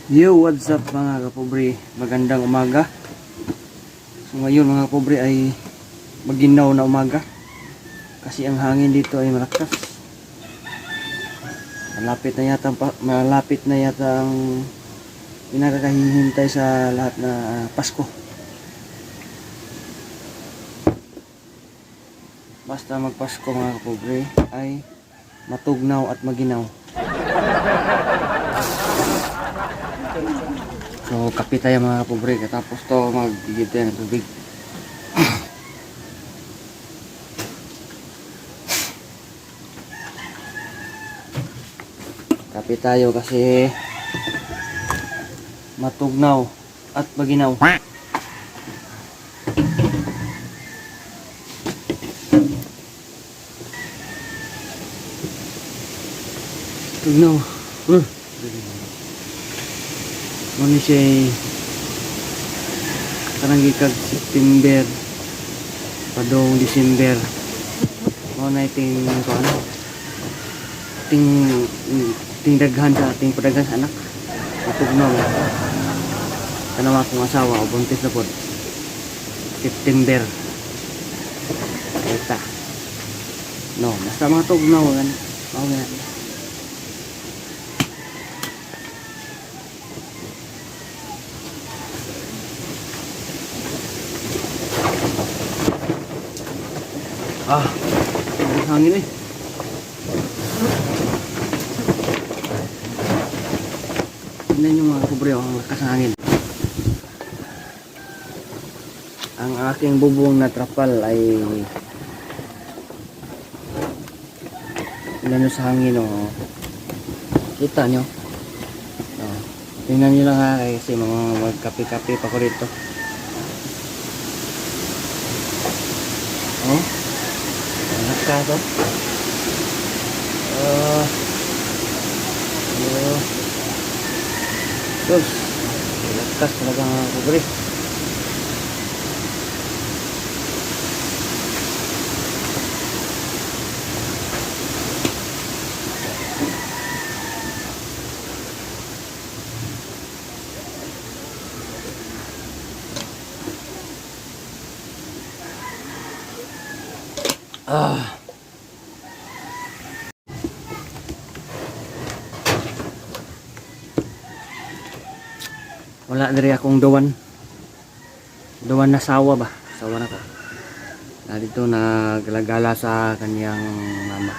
Yo, what's up, mga kapobre? Magandang umaga. So ngayon, mga kapobre, ay maginaw na umaga. Kasi ang hangin dito ay malakas. Malapit na yata ang pinakakahihintay sa lahat na Pasko. Basta magpasko, mga kapobre, ay matugnaw at maginaw. So, kape tayo, mga kapobre. Katapos to, magigib tayo ng tubig. Kape tayo kasi matugnaw at maginaw. Tugnaw. Muna siya kanang gikag September padong December, mao na iting kuan, ting ting daghan sa ting padaghan sa anak, matugnaw. Tanaw akong asawa o buntis na pod September eta, no? Basta mga tugnaw gan mao na. Ah, ang hangin eh. Tingnan nyo, mga kapobre, oh, ang lakas ng hangin. Ang aking bubong na trapal ay, tingnan nyo sa hangin, oh. Kita nyo. Oh. Tingnan nyo lang ha, kasi mga magkape-kape pa ko dito. Oh. Ang lakas, oh. Oh. Sus. Lakas talaga, mga kapobre. Ah. Wala diri akong duwan. Duwan na sawa ba? Sawa na ko. Na dito naggalagala sa kanyang mama.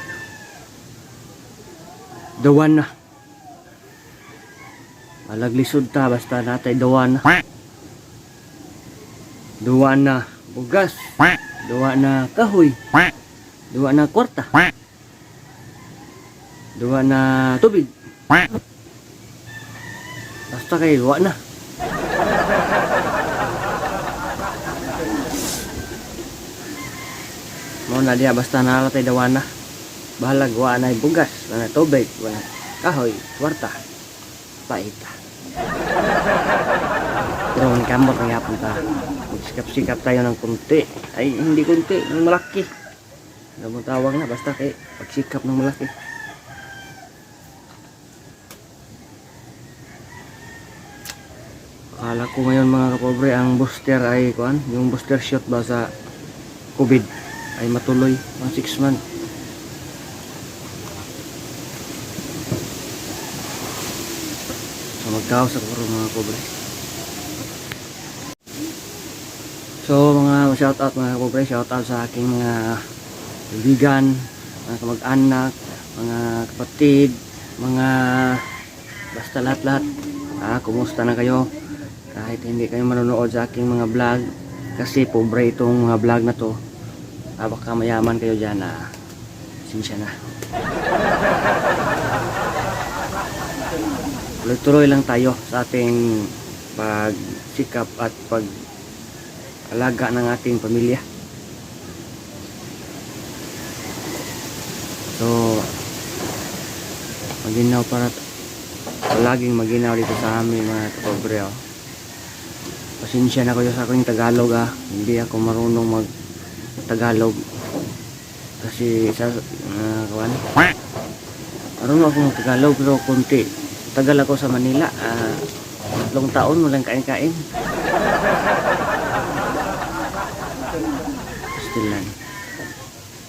Duwan na. Malaglisod ta basta natay duwan na. Duwan na bugas. Duwa na kahoy. Duwa na kwarta. Duwa na tubig. Basta kay duwa na. Mao na diya, basta nalatay dawa na. Bahalag wa na bugas, wa na tubig, wa na kahoy, kwarta. Paita. Pero ang kamot ng yapon ta. Magsikap-sikap tayo ng kunti. Ay, hindi kunti, ng malaki. Ano mo tawag na, basta kay pagsikap ng malaki. Akala ko ngayon, mga kapobre, ang booster ay kuan, yung booster shot ba sa COVID ay matuloy mga 6 months. So magkaos ako ron, mga kapobre. So mga shout out, mga kapobre, shout out sa aking mga kaibigan, mga kamag-anak, mga kapatid, mga basta lahat-lahat. Ah, kumusta na kayo? Kahit hindi kayo manonood sa aking mga vlog kasi pobre itong mga vlog na to. Ah, baka mayaman kayo dyan, ah. Sinsya na. Tuloy-tuloy lang tayo sa ating pagsikap at pag-alaga ng ating pamilya. So, maginaw para palaging maginaw dito sa amin, mga kapobre, oh. Pasensya na kayo sa aking Tagalog, ah. Hindi ako marunong mag Tagalog. Kasi sa kawan. Marunong ako mag Tagalog pero konti. Tagal ako sa Manila. 3 taon walang kain-kain. Pastilan.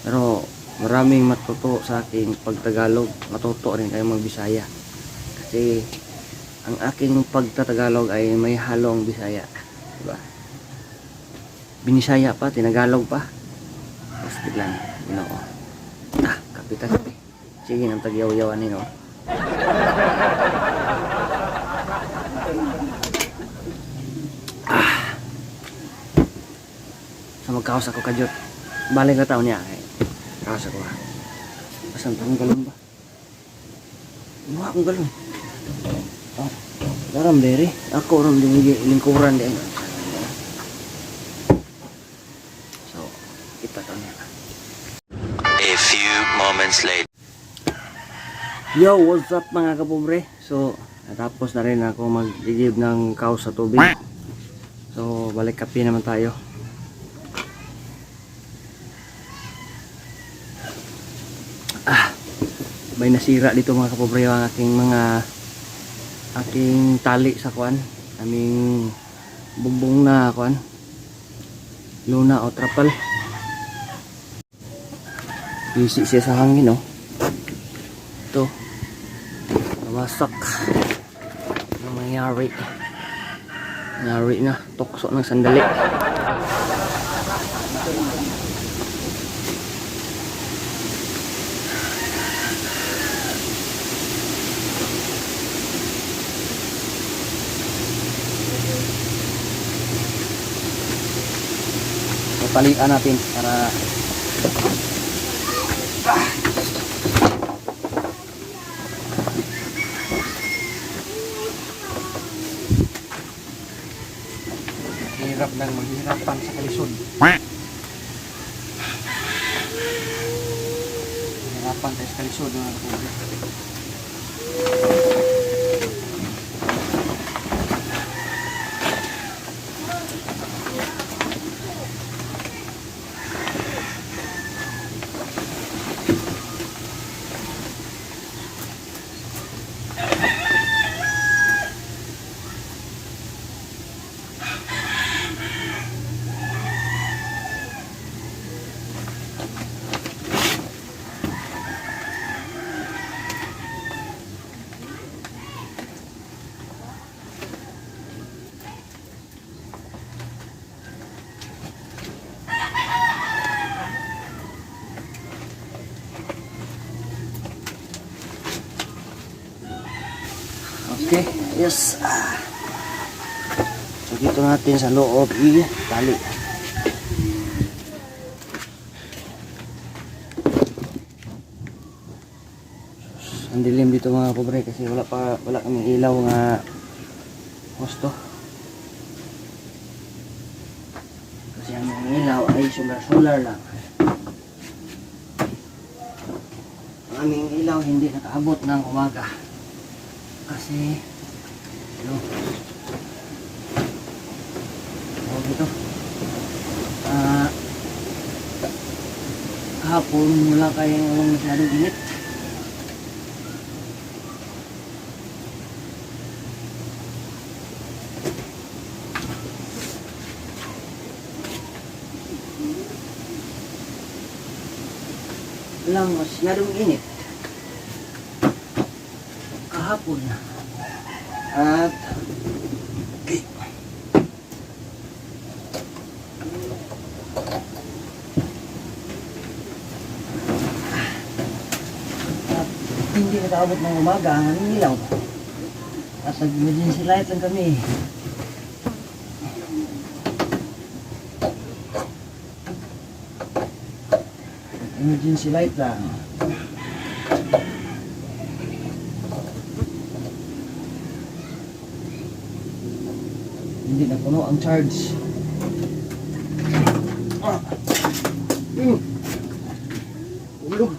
Pero maraming matuto sa aking pagtagalog. Matuto rin kayo magbisaya. Kasi ang aking pagtatagalog ay may halong Bisaya. Diba? Binisaya pa, tinagalog pa. Pastilan. Ginoo. Ah, kape ta kape. Sige, nang tagyaw-yawan nino. Ah. Sa magkaos ako kadyot. Balik na taon niya. Ay, kaos ako ha. Asan pa akong galon ba? Imuha akong galon. Oh, daram dere. Ako ram din lingkuran din. So, kita taon niya. A few moments later. Yo, what's up, mga kapobre? So, natapos na rin ako mag-give ng kaos sa tubig. So, balik kape naman tayo. Ah, may nasira dito, mga kapobre, ang aking tali sa kuan. Aming bubong na kuan. Luna o trapal. Busy siya sa hangin, oh. Ito. Nawasak. Ano mangyari? Nangyari na. Tukso ng sandali. So, talian natin para. Hirap ng maghirapan sa kalisod. Hirapan tayo sa kalisod, mga kapobre. Okay, yes. Ah. So dito natin sa loob i-tali. Sus, ang dilim dito, mga pobre, kasi wala kaming ilaw nga husto. Kasi ang mga ilaw ay solar solar lang. Ang aming ilaw hindi nakaabot ng umaga. Kasi ano tawag dito, kahapon wala kayong walang masyadong init. Walang masyadong init kahapon at okay. At hindi nakaabot ng umaga ang aming ilaw at nag-emergency light lang kami. Emergency light lang. Hindi na puno ang charge. Ah. Ulog.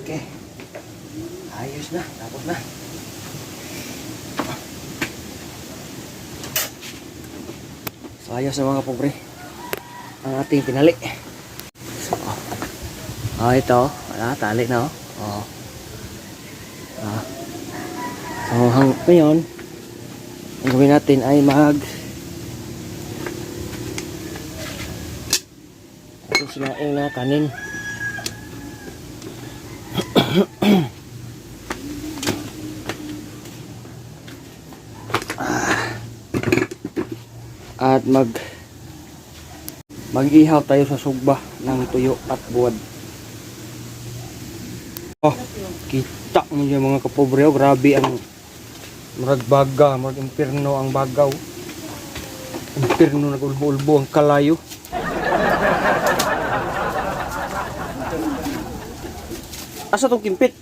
Okay. Ayos na, tapos na. So ayos na, mga pobre, ang ating tinali. So, oh, ito, wala, tali na oh. Oh. Ah. So hang ngayon, ang gawin natin ay mag ating sinaing na kanin. At mag-ihaw tayo sa sugba ng tuyo at buwad. Oh, kita mo yung mga kapobre, oh, grabe ang murag baga, murag impirno ang bagaw. Impirno, nagulbo-ulbo ang kalayo. Asa tong kimpit?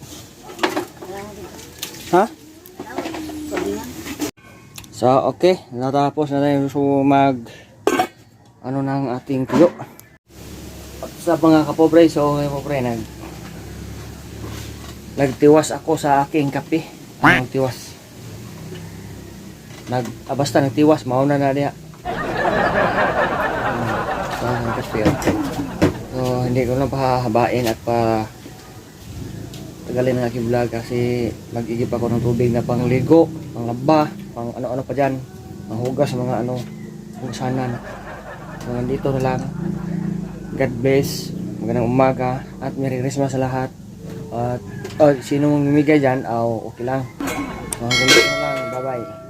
Ha? So, okay. Natapos na tayo, so mag ano ng ating tuyo. At sa mga kapobre, so okay pobre, nagtiwas ako sa aking kape. Anong tiwas? Basta nagtiwas, mauna na niya. So, ang kape, oh. So, hindi ko na pahahabain at pa tagalin ang aking vlog kasi mag-igip ako ng tubig na pangligo, panglaba, pang ano-ano pa dyan, panghugas sa mga ano, hugasanan. So, nandito na lang. God bless. Magandang umaga at Merry Christmas sa lahat. At oh, sino mong mimigay dyan, oh, okay lang. So, hanggang dito na lang. Bye-bye.